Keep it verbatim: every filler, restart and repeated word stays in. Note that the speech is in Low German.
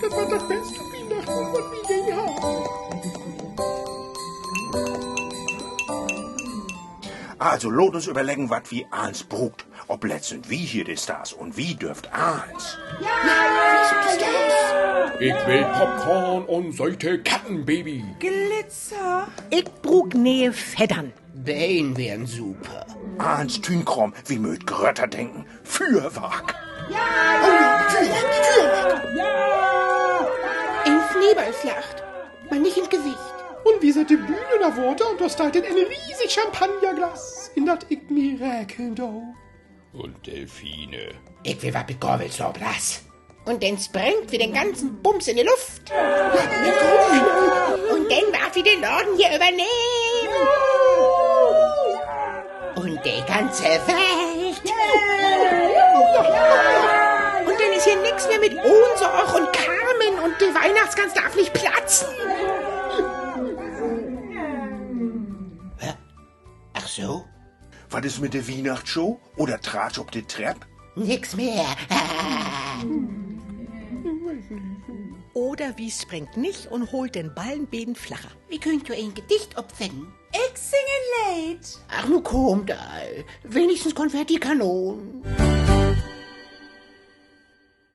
Dat warrt de beste Wiehnachten, wat wi je harrn. Also, laat uns överleggen, wat wi allens bruukt. Op 't Letzt sünd wi hier de Stars un wi dörft allens. Ik will Popcorn un söte Katten, Baby. Glitzer. Ik bruuk ne'e Feddern. Been weren super. Allens Tüünkraam, wi mööt grötter denken. Füerwark. En Sneeballslacht, man nich in't Gesicht. Un wi sett de Bühn ünner Water un dor steiht denn en riesig Champagnerglas, in dat ik mi rekeln do. Un Delfine. Ik will wat mit Gabels un Blass. Un denn sprengt wi den ganzen Bums in de Luft. Un denn warrt wi den Laden hier övernehmen. Un de ganze Welt. Un denn is hier nix mehr mit Ohnsorg un Carmen un de Weihnachtsgans darf nich platzen. Ach so. Wat is mit de Wiehnachtsshow oder Tratsch op de Trepp? Nix mehr. Oder wi sprengt nich un haalt den Ball en beten flacher. Wi köönt jo en Gedicht opseggen. Ik sing en Leed. Ach, nu kaamt al. Wenigstens Konfettikanoon.